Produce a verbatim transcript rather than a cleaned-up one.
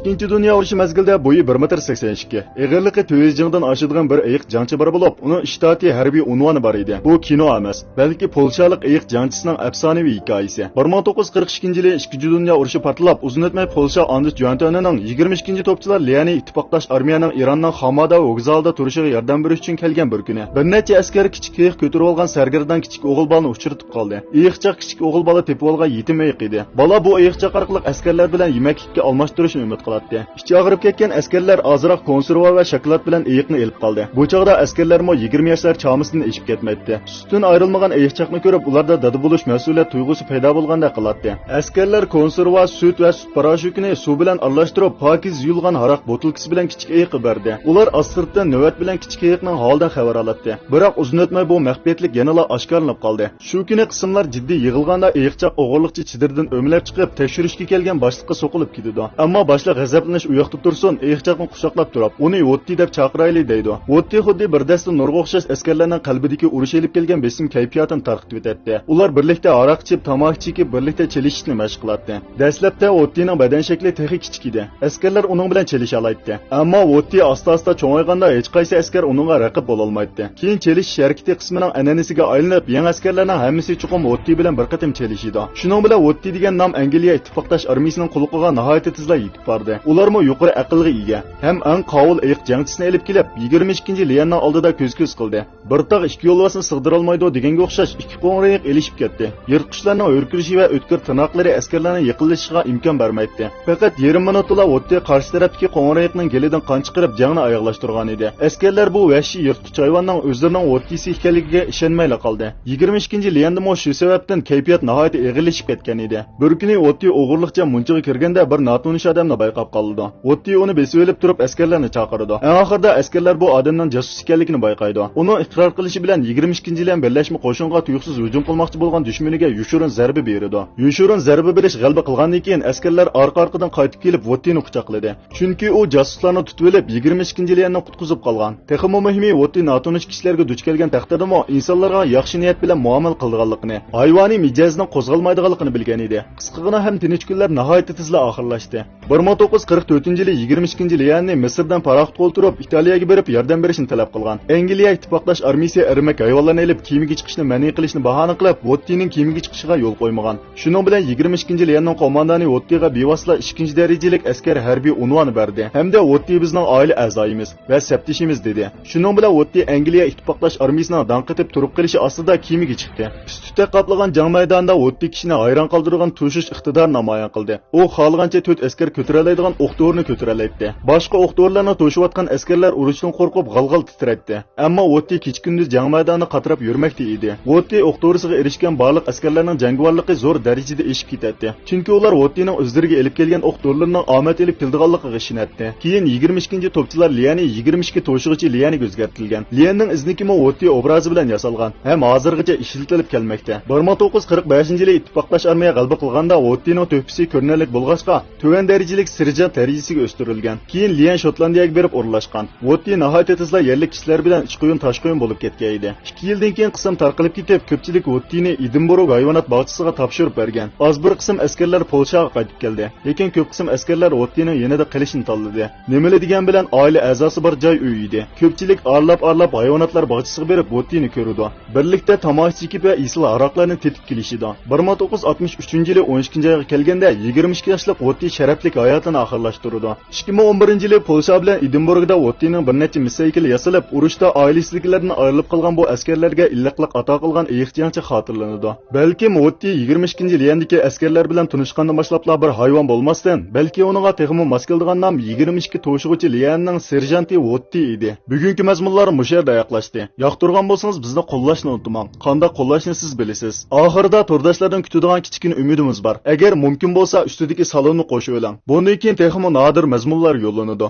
ئىككىنچى دۇنيا ئۇرۇشى مەزگىلىدە بويى بىر مېتىر سەكسەن ئىككى، ئېغىرلىقى تۆت يۈز جىڭدىن ئاشىدىغان بىر ئېيىق جەڭچى بار بولۇپ، ئۇنىڭ ئىشتاتى ھەربىي ئۇنۋانى بار ئىدى. بۇ كىنو ئەمەس، بەلكى پولشالىق ئېيىق جەڭچىسىنىڭ ئەپسانىۋى ھېكايىسى. بىر مىڭ توققۇز يۈز قىرىق ئىككىنچى يىلى ئىككىنچى دۇنيا ئۇرۇشى پارتلاپ، ئۇزۇن ئۆتمەي پولشا ئاندىچ جۇەنتۆنىنىڭ يىگىرمە ئىككىنچى توپچىلار ليەنى ئىتتىپاقداش ئارمىيەنىڭ ئىراننىڭ خامادا ۋوگزالىدا تۇرۇشىغا ياردەم بېرىش ئۈچۈن كەلگەن بىر كۈنى، بىر نەچچە ئەسكەر كىچىك ئېيىق كۆتۈرۈۋالغان سەرگەردان كىچىك ئوغۇل بالىنى ئۇچرىتىپ قالدى. ئېيىقچاق كىچىك ئوغۇل بالا تېپىۋالغان يېتىم ئېيىق ئىدى. بالا بۇ ئېيىقچاق ئارقىلىق ئەسكەرلەر بىلەن يېمەكلىككە ئالماشتۇرۇشنى ئۈمىد قىلاتتى. ئىچى ئاغرىپ كەتكەن ئەسكەرلەر ئازراق كونسېرۋا ۋە شاكىلات بىلەن ئېيىقنى ئېلىپ قالدى. بۇ چاغدا ئەسكەرلەرمۇ يىگىرمە ياشلار چامىسىدىن ئېشىپ كەتمەيتتى. سۈتتىن ئايرىلمىغان ئېيىقچاقنى كۆرۈپ، ئۇلاردا دادا بولۇش مەسئۇلىيەت تۇيغۇسى پەيدا بولغاندەك قىلاتتى. ئەسكەرلەر كونسېرۋا، سۈت ۋە سۈت پاراشوكىنى سۇ بىلەن ئارىلاشتۇرۇپ، پاكىز يۇيۇلغان ھاراق بوتۇلكىسى بىلەن كىچىك ئېيىققا بەردى. ئۇلار ئاز سىرتتىن نۆۋەت بىلەن كىچىك ئېيىقنىڭ ھالىدىن خەۋەر ئالاتتى. بىراق ئۇزۇن ئۆتمەي بۇ مەخپىيەتلىك يەنىلا ئاشكارىلىنىپ قالدى. شۇ كۈنى قىسىملار جىددىي يىغىلغاندا، ئېيىقچاق ئوغرىلىقچە چېدىردىن ئۆمىلەپ چىقىپ، تەكشۈرۈشكە كەلگەن باشلىققا سوقۇلۇپ كېتىدۇ. ئەمما باشلىق غەزەپلىنىش ئۇ ياقتا تۇرسۇن، ئېيىقچاقنى قۇچاقلاپ تۇرۇپ، ئۇنى ۋوتتى دەپ چاقىرايلى دەيدۇ. ۋوتتى خۇددى بىر دەستە نۇرغا ئوخشاش ئەسكەرلەرنىڭ قەلبىدىكى ئۇرۇش ئېلىپ كەلگەن بېسىم كەيپىياتىنى تارقىتىۋېتەتتى. ئۇلار بىرلىكتە ھاراق ئىچىپ، تاماكا چېكىپ، بىرلىكتە چېلىشىشنى مەشىق قىلاتتى. دەسلەپتە ۋوتتىنىڭ بەدەن شەكلى تېخى كىچىك ئىدى. ئەسكەرلەر ئۇنىڭ بىلەن چېلىشالايتتى. ئەمما ۋوتتى ئاستا-ئاستا چوڭايغاندا ھېچقايسى ئەسكەر ئۇنىڭغا رەقىب بولالمايتتى. كېيىن چېلىشىش ھەرىكىتى قىسمىنىڭ ئەنئەنىسىگە ئايلىنىپ، يېڭى ئەسكەرلەرنىڭ ھەممىسى چوقۇم ۋوتتى بىلەن بىر قېتىم چېلىشىدۇ. شۇنىڭ بىلەن ۋوتتى دېگەن نام ئەنگلىيە ئىتتىپاقداش ئارمىيىسىنىڭ قۇلىقىغا ناھايىتى تېزلا يېتىپ باردى. ئۇلارمۇ يۇقىرى ئەقىلگە ئىگە ھەم ئەڭ قاۋۇل ئېيىق جەڭچىسىنى ئېلىپ كېلىپ، يىگىرمە ئىككىنچى ليەننىڭ ئالدىدا كۆز-كۆز قىلدى. بىر تاغ ئىككى يولۋاسنى سىغدۇرالمايدۇ دېگەنگە ئوخشاش، ئىككى قوڭۇر ئېيىق ئېلىشىپ كەتتى. يىرتقۇچلارنىڭ ھۆركىرىشى ۋە ئۆتكۈر تىرناقلىرى ئەسكەرلەرنىڭ يېقىنلىشىشىغا ئىمكان بەرمەيتتى. پەقەت يېرىم مىنۇتتىلا ۋوتتى قارشى تەرەپتىكى قوڭۇر ئېيىقنىڭ گېلىدىن قان چىقىرىپ، جەڭنى ئاياغلاشتۇرغانىدى. ئەسكەرلەر بۇ ۋەھشىي يىرتقۇچ ھايۋاننىڭ ئۆزلىرىنىڭ ۋوتتىسى ئىكەنلىكىگە ئىشەنمەيلا قالدى. يىگىرمە ئىككىنچى ليەندىمۇ شۇ سەۋەبتىن كەيپىيات ناھايىتى ئېغىرلىشىپ كەتكەن ئىدى. بىر كۈنى ۋوتتى ئوغرىلىقچە مۇنچىغا كىرگەندە، بىر ناتونۇش ئادەمنى بايقاپ قالىدۇ. ۋوتتى ئۇنى بېسىۋېلىپ تۇرۇپ، ئەسكەرلەرنى چاقىرىدۇ. ئەڭ ئاخىرىدا ئەسكەرلەر بۇ ئادەمنىڭ جاسۇس ئىكەنلىكىنى بايقايدۇ. ئۇنىڭ ئىقرار قىلىشى بىلەن يىگىرمە ئىككىنچى ليەن بىرلەشمە قوشۇنغا تۇيۇقسىز ھۇجۇم قىلماقچى بولغان دۈشمىنىگە يوشۇرۇن زەربە بېرىدۇ. يوشۇرۇن زەربە بېرىش غەلىبە قىلغاندىن كېيىن، ئەسكەرلەر ئارقا-ئارقىدىن قايتىپ كېلىپ، ۋوتتىنى قۇچاقلىدى. چۈنكى ئۇ جاسۇسلارنى تۇتۇۋېلىپ، يىگىرمە ئىككىنچى ليەننى قۇتقۇزۇپ قالغان. تېخىمۇ مۇھىمى، ۋوتتى ناتونۇش كىشىلەرگە دۇچ كەلگەن تەقدىردىمۇ ئىنسانلارغا ياخشى نىيەت بىلەن مۇئامىلە قىلىدىغانلىقىنى، ھايۋانىي مىجەزنىڭ قوزغالمايدىغانلىقىنى بىلگەن ئىدى. قىسقىغىنا ھەم تىنچ كۈنلەر ناھايىتى تېزلا ئاخىرلاشتى. بىر مىڭ توققۇز يۈز قىرىق تۆتىنچى يىلى يىگىرمە ئىككىنچى ليەننى مىسىردىن پاراخوتقا ئولتۇرۇپ، ئىتالىيەگە بېرىپ ياردەم بېرىشنى تەلەپ قىلغان. ئەنگلىيە ئىتتىپاقداش ئارمىيىسى ئەرمەك ھايۋانلارنى ئېلىپ، كېمىگە چىقىشنى مەنئى قىلىشنى باھانە قىلىپ، ۋوتتىنىڭ كېمىگە چىقىشىغا يول قويمىغان. شۇنىڭ بىلەن يىگىرمە ئىككىنچى ليەننىڭ قوماندانى ۋوتتىغا بىۋاسىتە ئىككىنچى دەرىجىلىك ئەسكەر ھەربىي ئۇنۋانى بەردى ھەمدە ۋوتتى بىزنىڭ ئائىلە ئەزايىمىز ۋە سەپدىشىمىز دېدى. شۇنىڭ بىلەن ۋوتتى ئەنگلىيە ئىتتىپاقداش ئارمىيىسىنىڭ داڭ قېتىپ تۇرۇپ قېلىشى ئاستىدا كېمىگە چىقتى. ئۈستى تۈتەك قاپلىغان جەڭ مەيدانىدا ۋوتتى كىشىنى ھەيران قالدۇرىدىغان توشۇش ئىقتىدارىنى نامايان قىلدى. ئۇ خالىغانچە تۆت ئەسكەر كۆتۈرەلەيدىغان ئوق دورىنى كۆتۈرەلەيتتى. باشقا ئوق دورىلارنى توشۇۋاتقان ئەسكەرلەر ئۇرۇشتىن قورقۇپ غال-غال تىترەيتتى. ئەمما ۋوتتى كېچە-كۈندۈز جەڭ مەيدانىدا قاتراپ يۈرمەكتە ئىدى. ۋوتتى ئوق دورىسىغا ئېرىشكەن بارلىق ئەسكەرلەرنىڭ جەڭگىۋارلىقى زور دەرىجىدە ئېشىپ كېتەتتى. چۈنكى ئۇلار ۋوتتىنىڭ ئۆزلىرىگە ئېلىپ كەلگەن ئوق دورىلىرىنىڭ ئامەت ئېلىپ كېلىدىغانلىقىغا ئىشىنەتتى. كېيىن يىگىرمە ئىككىنچى توپچىلار ليەنى يىگىرمە ئىككى توشۇغۇچى ليەنىگە ئۆزگەرتىلگەن. ليەننىڭ ئىزنىكىمۇ ۋوتتى ئوبرازى بىلەن ياسالغان ھەم ھازىرغىچە ئىشلىتىلىپ كەلمەكتە. بىر مىڭ توققۇز يۈز قىرىق بەشىنچى يىلى ئىتتىپاقداش ئارمىيە غەلىبە قىلغاندا، ۋوتتىنىڭ تۆھپىسى كۆرۈنەرلىك بولغاچقا، تۆۋەن دەرىجىلىك سېرژانت دەرىجىسىگە ئۆستۈرۈلگەن. كېيىن ليەن شوتلاندىيەگە بېرىپ ئورۇنلاشقان. ۋوتتى ناھايىتى تېزلا يەرلىك كىشىلەر بىلەن ئىچ قويۇن، تاش قويۇن بولۇپ كەتكەن ئىدى. ئىككى يىلدىن كېيىن قىسىم تارقىلىپ كېتىپ، كۆپچىلىك ۋوتتىنى ئېدىنبورگ ھايۋانات باغچىسىغا تاپشۇرۇپ بەرگەن. ئاز بىر قىسىم ئەسكەرلەر پولشاغا قايتىپ كەلدى. لېكىن كۆپ قىسىم ئەسكەرلەر ۋوتتىنىڭ يېنىدا قېلىشنى تاللىدى. نېمىلا دېگەن بىلەن ئائىلە ئەزاسى بار جاي ئۆي ئىدى. كۆپچىلىك ئارىلاپ-ئارىلاپ ھايۋاناتلار باغچىسىغا بېرىپ ۋوتتىنى كۆرىدۇ. بىرلىكتە تاماكا چېكىپ ۋە ئېسىل ھاراقلارنى تېتىپ كېلىشىدۇ. بىر مىڭ توققۇز يۈز ئاتمىش ئۈچىنچى يىلى ئون ئىككىنچى ئايغا كەلگەندە، يىگىرمە ئىككى ياشلىق ۋوتتى شەرەپلىك ھاياتىنى ئاخىرلاشتۇرىدۇ. ئىككى مىڭ ئون بىرىنچى يىلى پولشا بىلەن ئېدىنبورگدا ۋوتتىنىڭ بىر نەچچە مىس ھەيكىلى ياسىلىپ، ئۇرۇشتا ئائىلىسىدىكىلەردىن ئايرىلىپ قالغان بۇ ئەسكەرلەرگە ئىللىقلىق ئاتا قىلغان ئېيىق جەڭچى خاتىرىلىنىدۇ. بەلكىم ۋوتتى يىگىرمە ئىككىنچى ليەندىكى ئەسكەرلەر بىلەن تونۇشقاندىن باشلاپلا بىر ھايۋان بولماستىن، بەلكى ئۇنىڭغا تېخىمۇ ماس كېلىدىغان نام يىگىرمە ئىككى توشۇغۇچى ليەننىڭ سېرژانتى ۋوتتى ئىدى. بۈگۈنكى مەزمۇنلار مۇشۇ يەردە ئاياغلاشتى. ياقتۇرغان بولسىڭىز، بىزنى قوللاشنى ئۇنتۇماڭ. قانداق قوللاشنى سىز بىلىسىز. ئاخىرىدا تورداشلاردىن كۈتىدىغان كىچىككىنە ئۈمىدىمىز بار. ئەگەر مۇمكىن بولسا، ئۈستىدىكى سالوننى قوشۇۋېلىڭ. بۇندىن كېيىن تېخىمۇ نادىر مەزمۇنلار يوللىنىدۇ.